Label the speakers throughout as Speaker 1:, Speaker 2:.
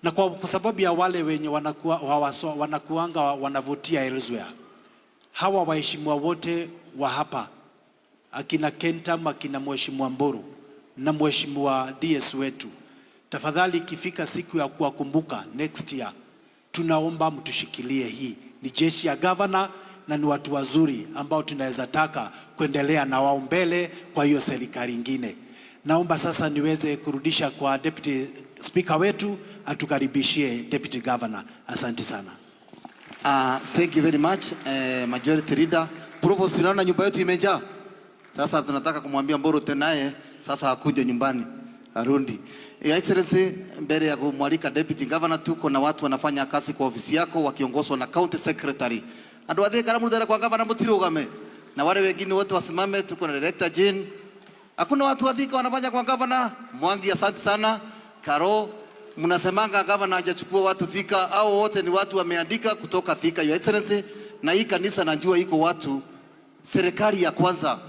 Speaker 1: Na kwa sababu ya wale wenye wanakuwa, wanakuanga wanavutia elsewhere, hawa waheshimiwa wote wa hapa akina Kentam, akina Mheshimiwa Mburu na Mheshimiwa DS wetu, tafadhali ikifika siku ya kuwakumbuka next year, tunaomba mtushikilie. Hii ni jeshi ya governor na ni watu wazuri ambao tunaweza taka kuendelea na wao mbele kwa hiyo serikali ingine. Naomba sasa niweze kurudisha kwa deputy speaker wetu atukaribishie deputy governor. Asante sana.
Speaker 2: Thank you very much, Majority Leader. Provost, tunaona nyumba yetu imejaa. Sasa tunataka kumwambia Mburu tenaye sasa akuje nyumbani arundi. Your Excellency, mbele ya kumwalika Deputy Governor, tuko na watu wanafanya kazi kwa ofisi yako wakiongozwa na County Secretary. Andu athie karamu kwa governor mutirugame. Na wale wengine wote wasimame, tuko na Director Jane. Hakuna watu wa Thika wanafanya kwa governor. Mwangi, asante sana. Karo, mnasemanga governor hajachukua watu Thika, au wote ni watu wameandika kutoka Thika, Your Excellency. Na hii kanisa najua iko watu serikali ya kwanza.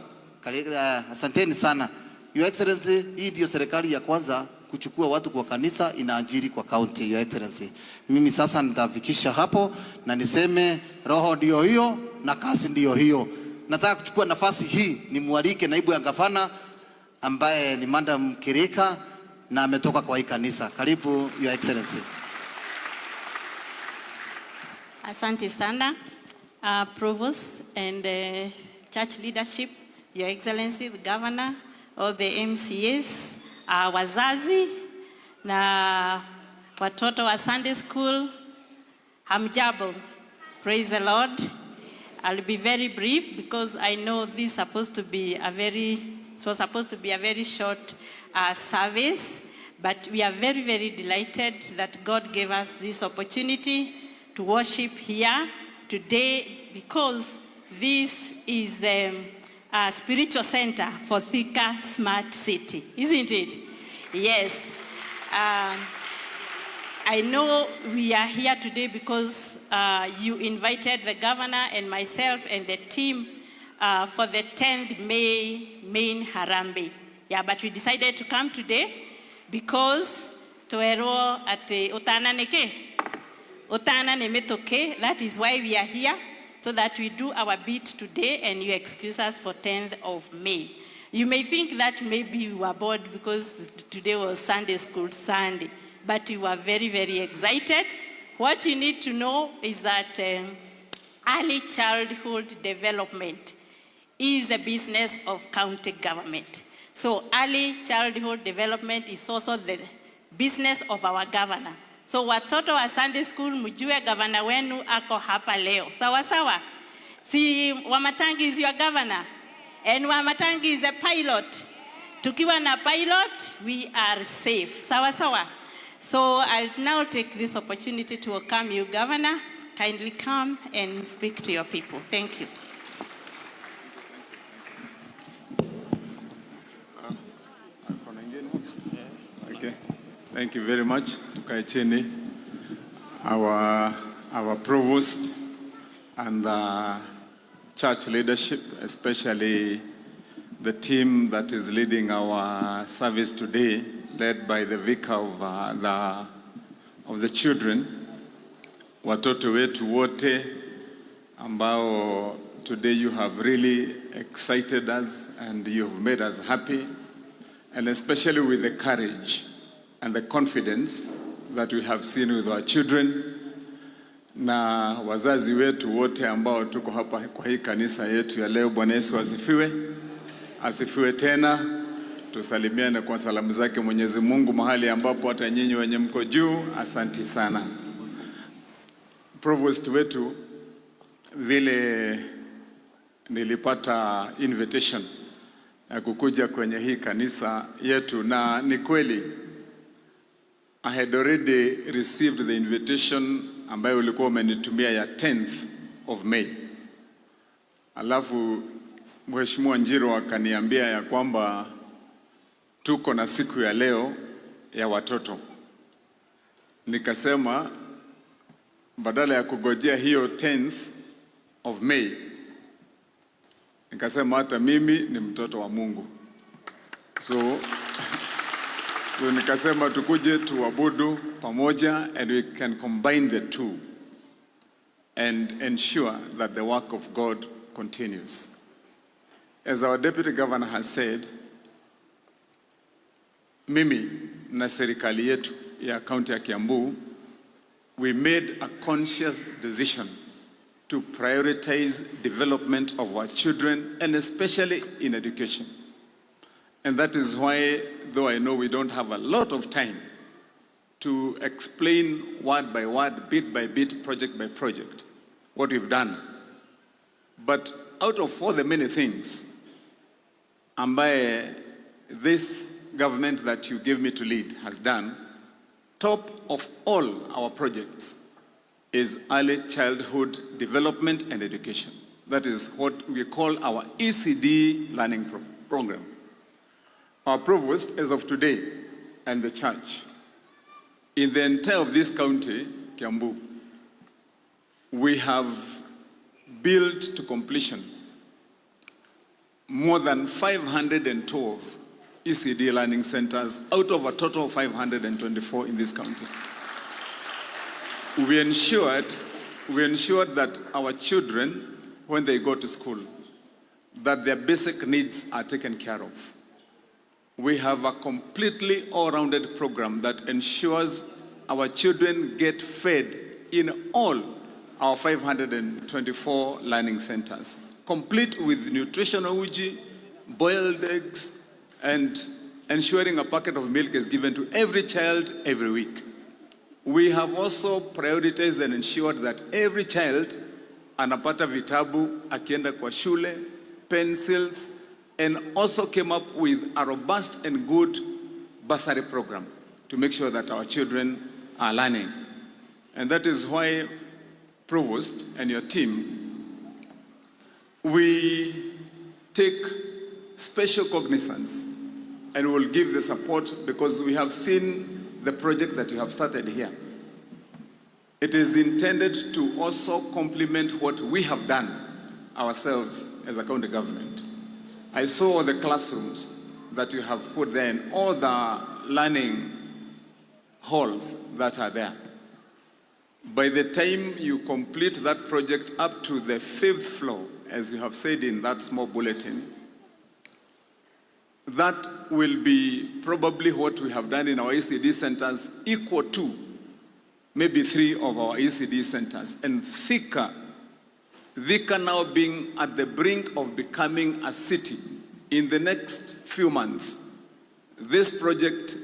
Speaker 2: Asanteni sana. Your Excellency, hii ndio serikali ya kwanza kuchukua watu kwa kanisa inaajiri kwa county, Your Excellency. Mimi sasa nitafikisha hapo na niseme roho ndio hiyo na kazi ndio hiyo. Nataka kuchukua nafasi hii nimwalike naibu ya gavana ambaye ni Madam Kirika na ametoka kwa hii kanisa. Karibu, Your Excellency.
Speaker 3: Asante sana, Provost and church leadership, Your Excellency, the Governor, all the MCAs, wazazi na watoto wa Sunday school, hamjambo. Praise the Lord. I'll be very brief because I know this is supposed to be a very, it was supposed to be a very short service, but we are very, very delighted that God gave us this opportunity to worship here today, because this is the spiritual center for Thika Smart City, isn't it? Yes. I know we are here today because you invited the governor and myself and the team for the 10th May main Harambee. Yeah, but we decided to come today because twerwo ati utana niki utana ni mituki. That is why we are here, so that we do our bit today and you excuse us for 10th of May. You may think that maybe we were bored because today was Sunday school Sunday, but we were very, very excited. What you need to know is that early childhood development is a business of county government. So early childhood development is also the business of our governor. So watoto wa Sunday school, mjue governor wenu ako hapa leo. Sawa sawa? Si Wamatangi is your governor? And Wamatangi is a pilot. Tukiwa na pilot, we are safe. Sawa sawa? So I'll now take this opportunity to welcome you, Governor. Kindly come and speak to your people. Thank you.
Speaker 4: Okay. Thank you very much. Tukae chini. Our provost and the church leadership, especially the team that is leading our service today, led by the vicar of the children, watoto wetu wote ambao today you have really excited us and you have made us happy, and especially with the courage and the confidence that we have seen with our children na wazazi wetu wote ambao tuko hapa kwa hii kanisa yetu ya leo. Bwana Yesu asifiwe, asifiwe tena. Tusalimiane kwa salamu zake Mwenyezi Mungu mahali ambapo hata nyinyi wenye mko juu, asanti sana. Provost wetu, vile nilipata invitation ya kukuja kwenye hii kanisa yetu, na ni kweli I had already received the invitation ambayo ulikuwa umenitumia ya 10th of May. Alafu Mheshimiwa Njiro akaniambia ya kwamba tuko na siku ya leo ya watoto. Nikasema badala ya kugojea hiyo 10th of May, nikasema hata mimi ni mtoto wa Mungu. So So nikasema tukuje tuabudu pamoja and we can combine the two and ensure that the work of God continues. As our deputy governor has said, mimi na serikali yetu ya kaunti ya Kiambu, we made a conscious decision to prioritize development of our children and especially in education. And that is why, though I know we don't have a lot of time to explain word by word, bit by bit, project by project, what we've done. But out of all the many things ambaye this government that you gave me to lead has done, top of all our projects is early childhood development and education. That is what we call our ECD learning program. Our provost, as of today, and the church, in the entire of this county, Kiambu, we have built to completion more than 512 ECD learning centers out of a total of 524 in this county. We ensured that our children, when they go to school, that their basic needs are taken care of. We have a completely all-rounded program that ensures our children get fed in all our 524 learning centers, complete with nutritional uji, boiled eggs, and ensuring a packet of milk is given to every child every week. We have also prioritized and ensured that every child anapata vitabu akienda kwa shule, pencils, and also came up with a robust and good bursary program to make sure that our children are learning. And that is why, Provost and your team, we take special cognizance and will give the support because we have seen the project that you have started here. It is intended to also complement what we have done ourselves as a county government. I saw all the classrooms that you have put there and all the learning halls that are there. By the time you complete that project up to the fifth floor, as you have said in that small bulletin, that will be probably what we have done in our ECD centers equal to maybe three of our ECD centers. And Thika now being at the brink of becoming a city in the next few months, this project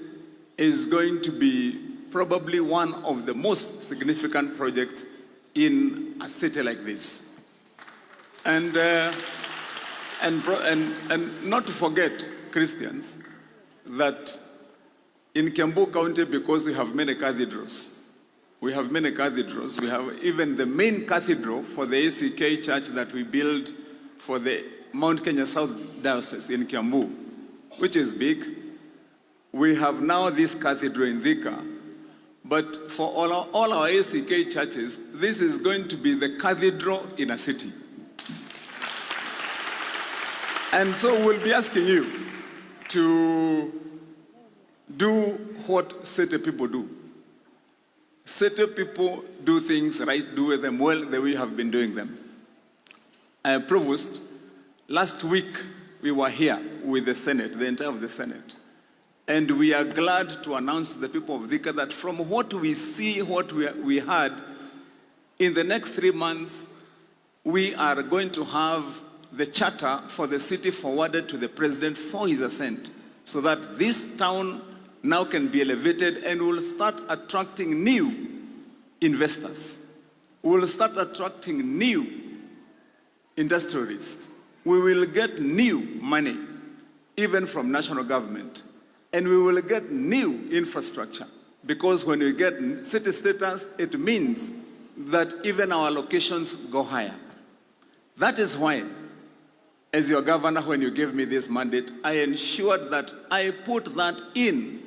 Speaker 4: is going to be probably one of the most significant projects in a city like this. And not to forget, Christians, that in Kiambu County, because we have many cathedrals, we have many cathedrals. We have even the main cathedral for the ACK church that we built for the Mount Kenya South Diocese in Kiambu, which is big. We have now this cathedral in Thika. But for all our ACK churches, this is going to be the cathedral in a city. And so we'll be asking you to do what city people do. City people do things right, do them well the way we have been doing them. Provost, last week we were here with the Senate, the entire of the Senate. And we are glad to announce to the people of Thika that from what we see, what we heard, in the next 3 months, we are going to have the charter for the city forwarded to the president for his assent, so that this town now can be elevated and will start attracting new investors. We will start attracting new industrialists. We will get new money, even from national government. And we will get new infrastructure. Because when we get city status, it means that even our allocations go higher. That is why, as your governor, when you gave me this mandate, I ensured that I put that in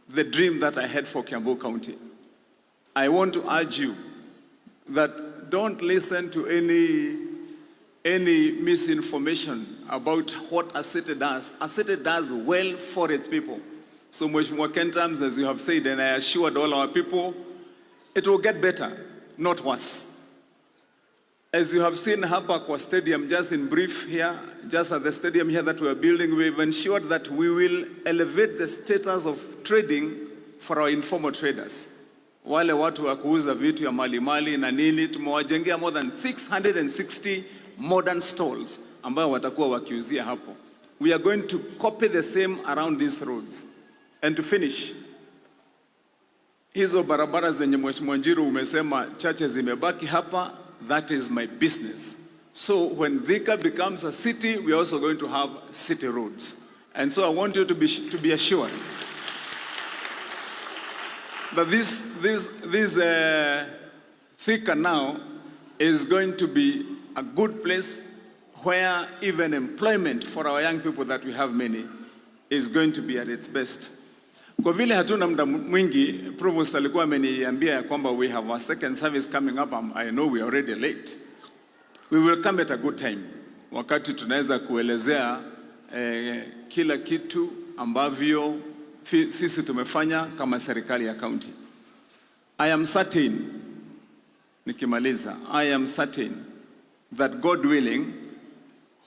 Speaker 4: the dream that I had for Kiambu County. I want to urge you that don't listen to any misinformation about what a city does. A city does well for its people. So Mheshimiwa Kentams, as you have said, and I assured all our people, it will get better, not worse. As you have seen hapa kwa stadium, just in brief here, just at the stadium here that we are building, we've ensured that we will elevate the status of trading for our informal traders. Wale watu wa kuuza vitu ya mali mali na nini, tumewajengea more than 660 modern stalls ambayo watakuwa wakiuzia hapo. We are going to copy the same around these roads. And to finish, hizo barabara zenye Mheshimiwa Njiru umesema chache zimebaki hapa, that is my business. So when Thika becomes a city, we are also going to have city roads. And so I want you to be assured that this Thika now is going to be a good place where even employment for our young people that we have many is going to be at its best. Kwa vile hatuna muda mwingi, Provost alikuwa ameniambia ya kwamba we have a second service coming up. I know we are already late. We will come at a good time, wakati tunaweza kuelezea kila kitu ambavyo sisi tumefanya kama serikali ya county. I am certain, nikimaliza, I am certain that God willing,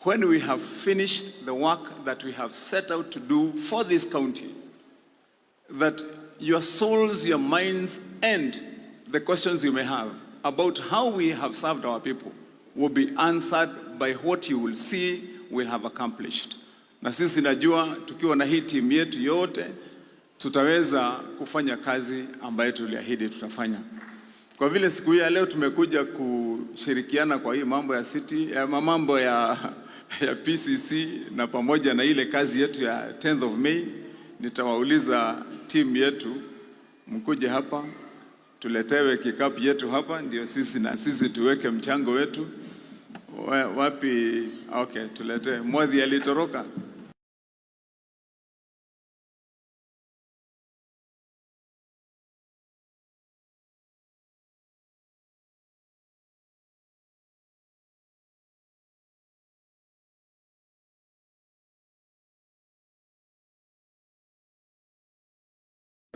Speaker 4: when we have finished the work that we have set out to do for this county, that your souls, your minds, and the questions you may have about how we have served our people will be answered by what you will see we have accomplished. Na sisi najua tukiwa na hii timu yetu yote tutaweza kufanya kazi ambayo tuliahidi tutafanya. Kwa vile siku hii ya leo tumekuja kushirikiana kwa hii mambo ya city, mambo ya PCC na pamoja na ile kazi yetu ya 10th of May, nitawauliza timu yetu mkuje hapa tuletewe kikapu yetu hapa, ndio sisi na sisi tuweke mchango wetu. Wapi? Okay, tuletee. Mwadhi alitoroka.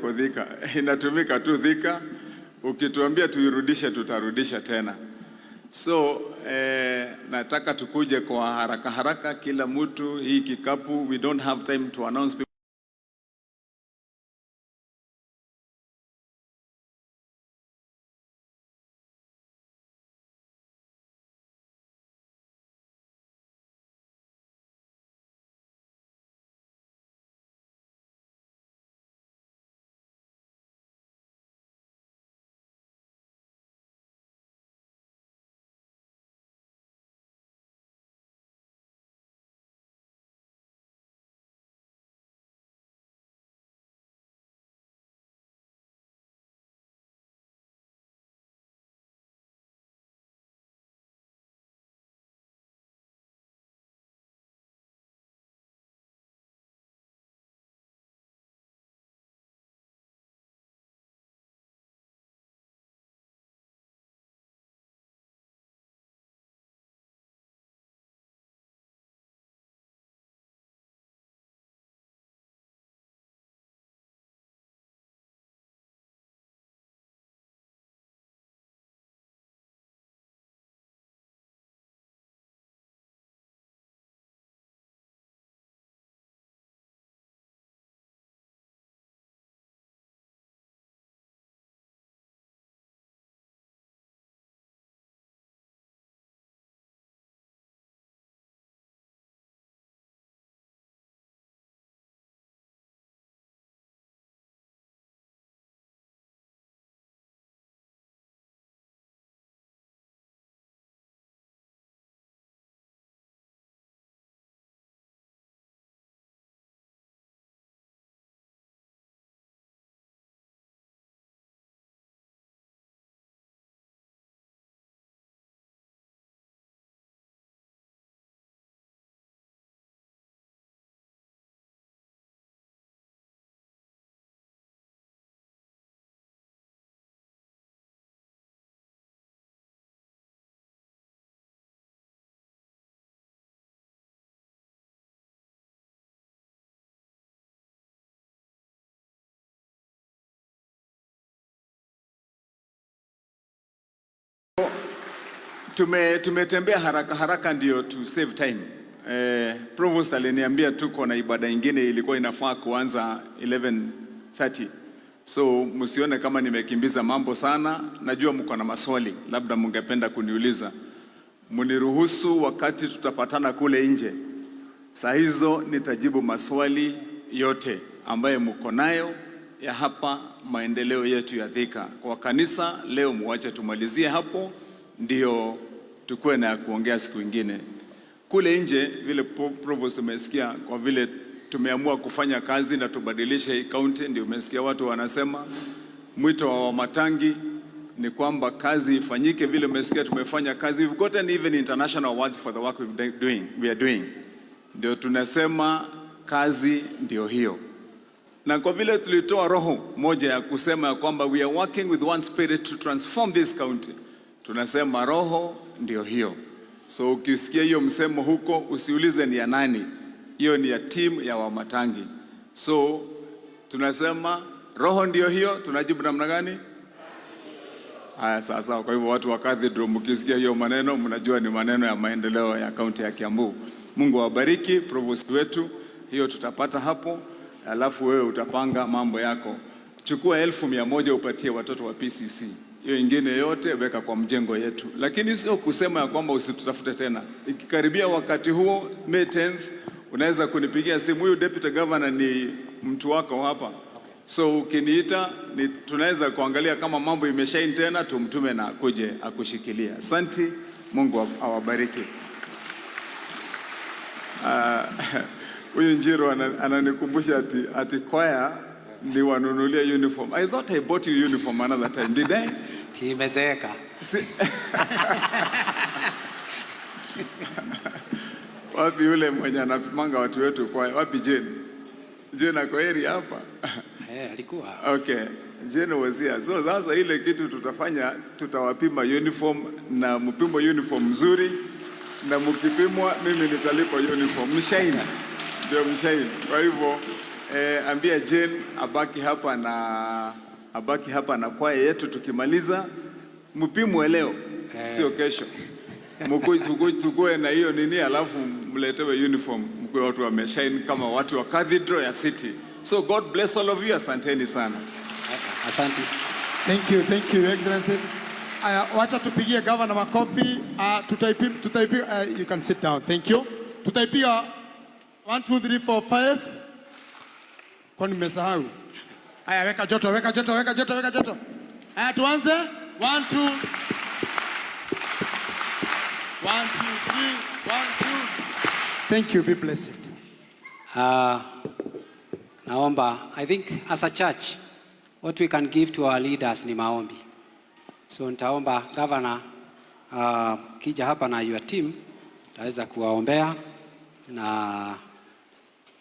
Speaker 4: Kwa Thika inatumika tu Thika, ukituambia tuirudishe tutarudisha tena. So nataka tukuje kwa haraka haraka, kila mtu hii kikapu. We don't have time to announce. Tumetembea haraka haraka ndio to save time. Provost aliniambia tuko na ibada ingine ilikuwa inafaa kuanza 11:30. So msione kama nimekimbiza mambo sana, najua mko na maswali labda mungependa kuniuliza. Mniruhusu wakati tutapatana kule nje, saa hizo nitajibu maswali yote ambayo mko nayo ya hapa maendeleo yetu ya Thika. Kwa kanisa leo, muache tumalizie hapo, ndio tukuwe na ya kuongea siku ingine. Kule nje vile Provost umesikia, kwa vile tumeamua kufanya kazi na tubadilishe hii county, ndio umesikia watu wanasema mwito wa Wamatangi ni kwamba kazi ifanyike vile umesikia tumefanya kazi. We've gotten even international awards for the work we are doing. Ndio tunasema kazi ndio hiyo, na kwa vile tulitoa roho moja ya kusema ya kwamba we are working with one spirit to transform this county, tunasema roho ndio hiyo. So ukisikia hiyo msemo huko usiulize ni ya nani, hiyo ni ya timu ya Wamatangi. So tunasema roho ndio hiyo, tunajibu namna gani? Haya, sawa sawa. Kwa hivyo watu wa Cathedral, mkisikia hiyo maneno mnajua ni maneno ya maendeleo ya kaunti ya Kiambu. Mungu awabariki provost wetu, hiyo tutapata hapo, alafu wewe utapanga mambo yako. Chukua 100,000 upatie watoto wa PCC, hiyo ingine yote weka kwa mjengo yetu, lakini sio kusema ya kwamba usitutafute tena. Ikikaribia wakati huo May 10th, unaweza kunipigia simu. Huyu deputy governor ni mtu wako hapa. So ukiniita ni tunaweza kuangalia kama mambo imeshine tena, tumtume na akuje akushikilia. Asante, Mungu awabariki. Huyu Njiro ananikumbusha ati kwaya niwanunulia uniform. I thought I bought you uniform another time. Did I?
Speaker 1: Imezeeka.
Speaker 4: Wapi yule mwenye anapimanga watu wetu kwaya? Wapi Jane? Jane ako area hapa.
Speaker 1: Eh, alikuwa.
Speaker 4: Okay, Jane was here. So sasa ile kitu tutafanya, tutawapima uniform na mpimo uniform mzuri, na mkipimwa mimi nitalipa uniform. Mshine. Ndio mshine. Kwa hivyo ambia Jane abaki hapa na kwaya yetu tukimaliza mpimwe leo, sio kesho. Tukue na hiyo nini, alafu mletewe uniform, mkuwe watu wameshine kama watu wa Cathedral ya City. So God bless all of you, asanteni sana.
Speaker 1: Asante.
Speaker 5: Thank you, Your Excellency. Aya, wacha tupigie governor makofi. Tutaipiga, you can sit down. Thank you. Tutaipiga 1 2 3 4 5. Kwani nimesahau? Aya, weka joto, weka joto, weka joto, weka joto. Aya, tuanze. 1 2 1 2 3 1 2. Thank you, be blessed.
Speaker 1: Naomba, I think as a church, what we can give to our leaders ni maombi. So nitaomba governor, kija hapa na your team, taweza kuwaombea na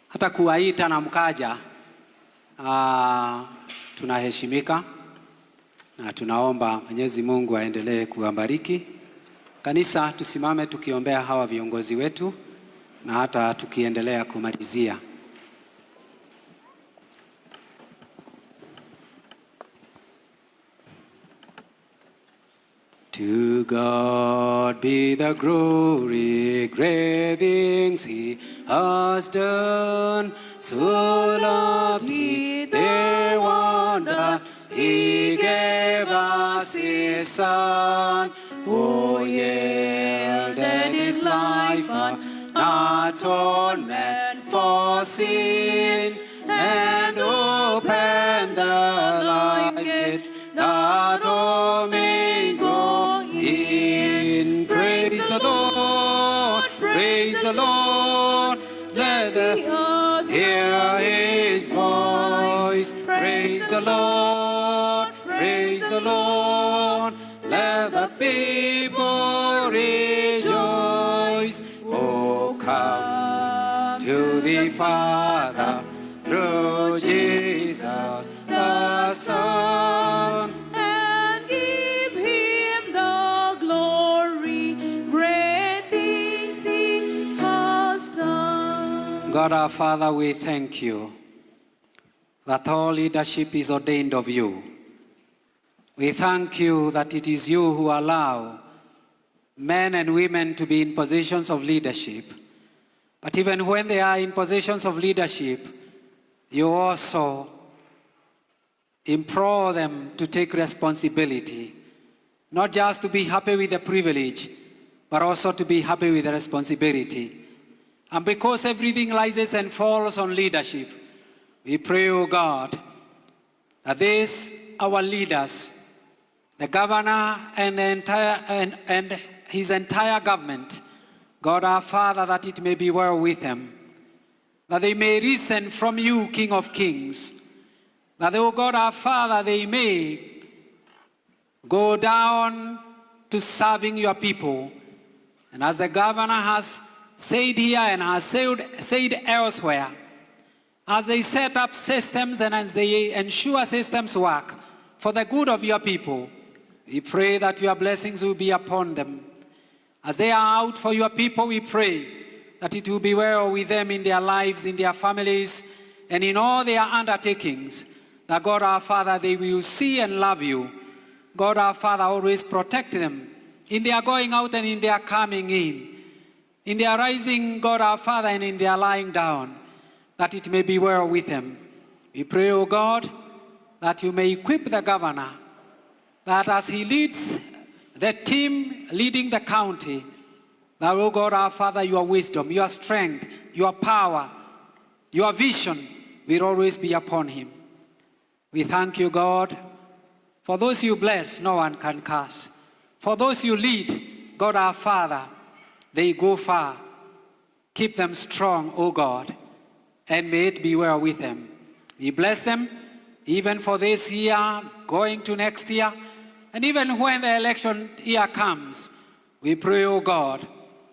Speaker 1: hata kuwaita na mkaja. Tunaheshimika na tunaomba Mwenyezi Mungu aendelee kuwabariki. Kanisa, tusimame tukiombea hawa viongozi wetu na hata tukiendelea kumalizia. To God be the glory, great things He has done. So loved He the world that He gave us His Son. Who yielded His life an atonement for sin, and opened the life gate that all may go in. Praise the Lord, praise the Lord, let the earth hear His voice. Praise the Lord, praise the Lord, let the people rejoice. Oh, come to the Father through Jesus the Son,
Speaker 6: and give Him the glory, great things He has done.
Speaker 1: God our Father, we thank you that all leadership is ordained of you. We thank you that it is you who allow
Speaker 7: men and women to be in positions of leadership. But even when they are in positions of leadership, you also implore them to take responsibility, not just to be happy with the privilege, but also to be happy with the responsibility. And because everything rises and falls on leadership, we pray, O God, that these, our leaders, the governor and, the entire, and his entire government, God our Father, that it may be well with them, that they may listen from you, King of Kings, that, O God our Father, they may go down to serving your people. And as the governor has said here and has said elsewhere, as they set up systems and as they ensure systems work for the good of your people, we pray that your blessings will be upon them. As they are out for your people, we pray that it will be well with them in their lives, in their families, and in all their undertakings. That God our Father, they will see and love you. God our Father, always protect them in their going out and in their coming in their rising, God our Father, and in their lying down, that it may be well with them. We pray, O God, that you may equip the governor, that as he leads the team leading the county, that, O God our Father, your wisdom, your strength, your power, your vision will always be upon him. We thank you, God. For those you bless, no one can curse. For those you lead, God our Father, they go far. Keep them strong, O God, and may it be well with them. We bless them even for this year, going to next year, and even when the election year comes, we pray, O God,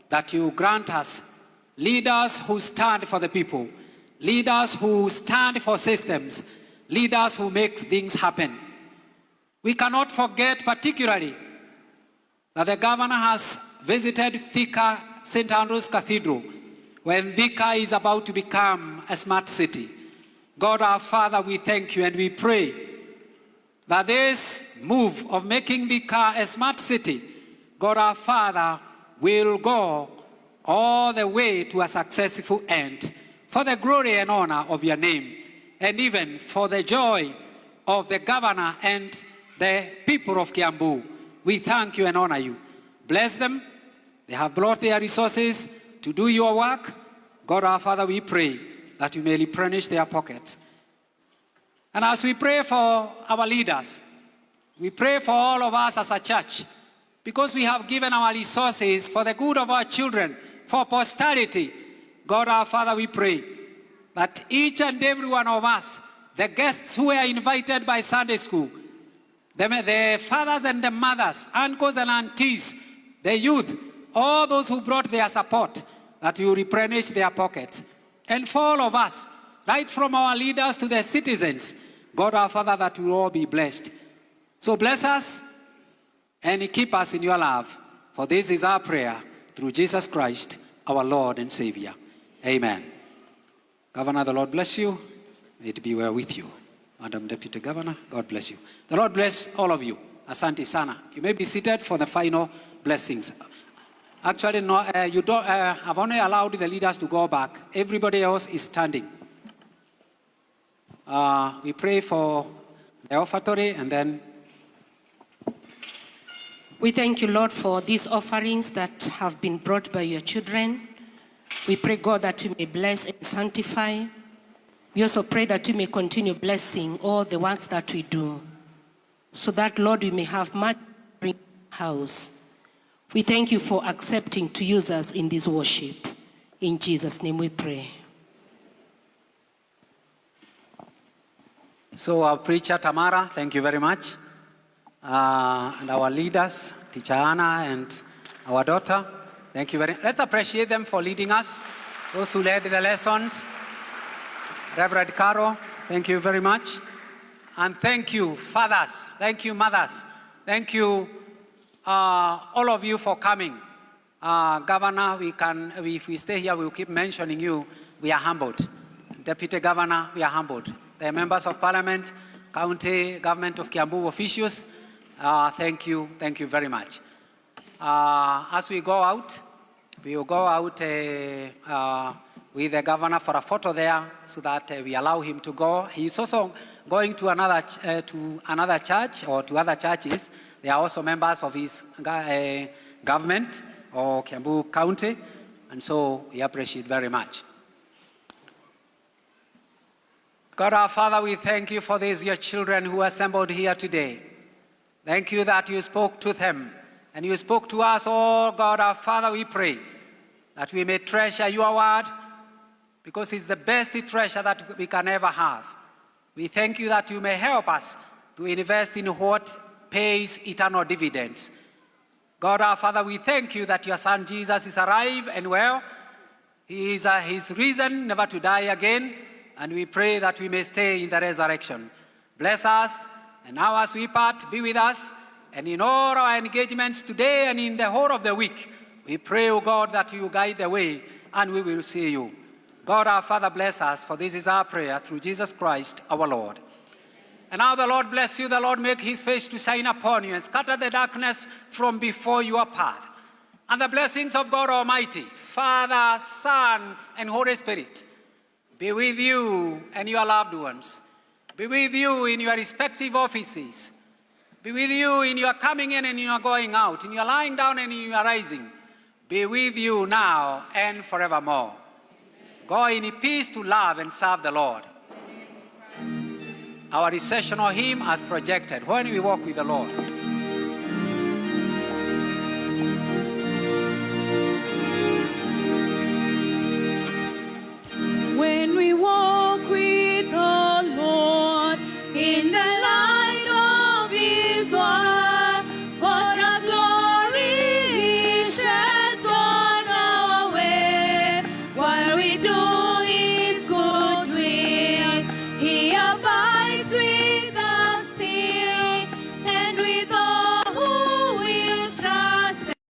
Speaker 7: that you grant us leaders who stand for the people, leaders who stand for systems, leaders who make things happen. We cannot forget particularly that the governor has visited Thika St. Andrew's Cathedral when Thika is about to become a smart city. God our Father, we thank you and we pray that this move of making Thika a smart city, God our Father, will go all the way to a successful end for the glory and honor of your name, and even for the joy of the governor and the people of Kiambu. We thank you and honor you. Bless them. They have brought their resources to do your work. God our Father, we pray that you may replenish their pockets. And as we pray for our leaders, we pray for all of us as a church, because we have given our resources for the good of our children, for posterity. God our Father, we pray that each and every one of us, the guests who were invited by Sunday school, the fathers and the mothers, uncles and aunties, the youth, all those who brought their support, that you replenish their pockets. And for all of us, right from our leaders to the citizens, God our Father, that we will all be blessed. So bless us and keep us in your love. For this is our prayer through Jesus Christ, our Lord and Savior. Amen. Governor, the Lord bless you. May it be well with you. Madam Deputy Governor, God bless you. The Lord bless all of you. Asante sana. You may be seated for the final blessings. Actually, no, you don't, I've only allowed the leaders to go back. Everybody else is standing. We pray for the offertory and then.
Speaker 8: We thank you, Lord, for these offerings that have been brought by your children. We pray, God, that you may bless and sanctify. We also pray that you may continue blessing all the works that we do, so that, Lord, we may have much house. We thank you for accepting to use us in this worship. In Jesus' name we pray.
Speaker 7: So our preacher, Tamara, thank you very much. And our leaders, Teacher Anna and our daughter, thank you very much. Let's appreciate them for leading us. Those who led the lessons. Reverend Caro, thank you very much. And thank you, fathers. Thank you, mothers. Thank you, all of you for coming. Governor, if we stay here, we'll keep mentioning you. We are humbled. Deputy Governor, we are humbled. The members of Parliament, County Government of Kiambu officials, thank you very much. As we go out, we will go out with the governor for a photo there so that we allow him to go. He is also going to another church or to other churches. They are also members of his government or Kiambu County, and so we appreciate very much. God our Father, we thank you for these, your children who assembled here today. Thank you that you spoke to them and you spoke to us, oh God our Father, we pray that we may treasure your word because it's the best treasure that we can ever have. We thank you that you may help us to invest in what pays eternal dividends. God our Father, we thank you that your Son Jesus is alive and well. He's risen, never to die again, and we pray that we may stay in the resurrection. Bless us, and now as we part, be with us, and in all our engagements today and in the whole of the week, we pray, O God, that you guide the way, and we will see you. God our Father, bless us, for this is our prayer through Jesus Christ our Lord. And now the Lord bless you, the Lord make his face to shine upon you and scatter the darkness from before your path. And the blessings of God Almighty, Father, Son, and Holy Spirit be with you and your loved ones. Be with you in your respective offices. Be with you in your coming in and in your going out, in your lying down and in your rising. Be with you now and forevermore. Go in peace to love and serve the Lord. Our recessional hymn as projected when we walk with the Lord.